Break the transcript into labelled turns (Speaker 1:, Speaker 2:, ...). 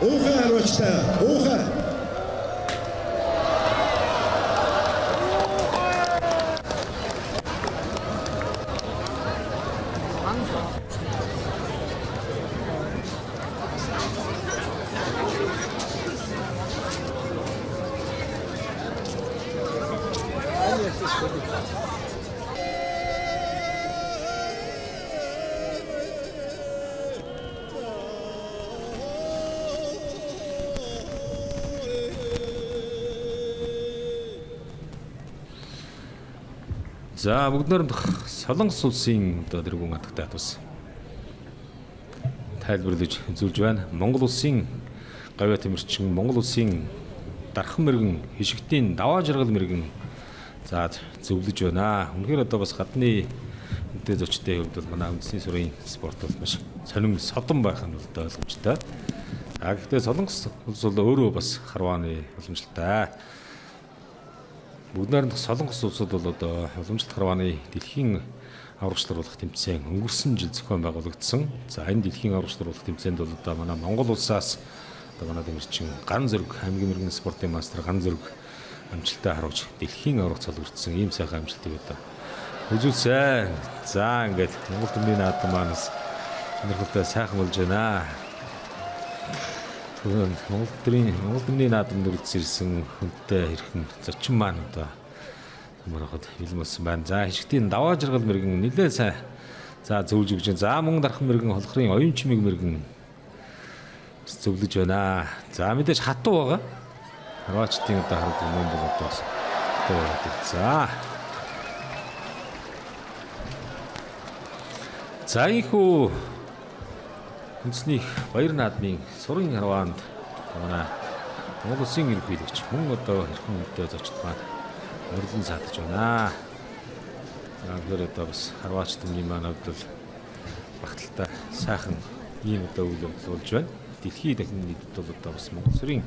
Speaker 1: Уухай хариуцтай. Уухай.
Speaker 2: За бүгд найрамдах Солонгос улсын одоо дэргүүн хатагтай бас тайлбарлаж үзүүлж байна. Монгол улсын гавьяа тэмэрчин, Монгол улсын дархан мэрэгэн, хишигтийн даваа жаргал мэрэгэн за зөвлөж байна. Үнэхээр одоо бас гадны үнэтэй зочдын хувьд бол манай үндэсний сүрийн спорт бол маш сонин содон байх нь бол ойлгомжтой. А гэхдээ Солонгос улс бол өөрөө бас харвааны уламжлалтай. Бүгд найрамдах Солонгос улсад бол одоо уламжлалт харвааны дэлхийн аврагч болох тэмцээн өнгөрсөн жил зохион байгуулагдсан. За энэ дэлхийн аврагч болох тэмцээнд бол одоо манай Монгол улсаас одоо манай дэмэрчин ган зэрэг аймгийн мэрэгэн спортын мастер ган зэрэг амжилттай харуулж дэлхийн аврагч цолгордсон ийм сайхан амжилтыг одоо үзүүлсэн. За ингээд Монгол түмний наадам маань бас сонирхолтой сайхан болж байна. Монгол төрийн Монгол түмний наадам нүрэлц ирсэн хүнтэй хэрхэн зочин маань одоо самархад бэлэн болсон байна. За хишгтийн даваа жаргал мэрэгэн нэлээд сайн за зөвлөж өгч байна. За мөн дархан мэрэгэн холхрын оюун чимэг мэрэгэн зөвлөж байна. За мэдээж хатуу байгаа. Хорватчдын одоо харагдсан юм бол одоо бас за. За ийхүү үндэсний баяр наадмын сурын харваанд манай Монгол улсын ерөнхийлөгч мөн одоо хэрхэн үнэтэй зочд маань орилон саатаж байна. За тэгэхээр одоо бас харваач түмний маань хувьд бол багталтай сайхан ийм одоо үйл явдал болж байна. Дэлхий дахин нийтэд бол одоо бас Монгол сүрийн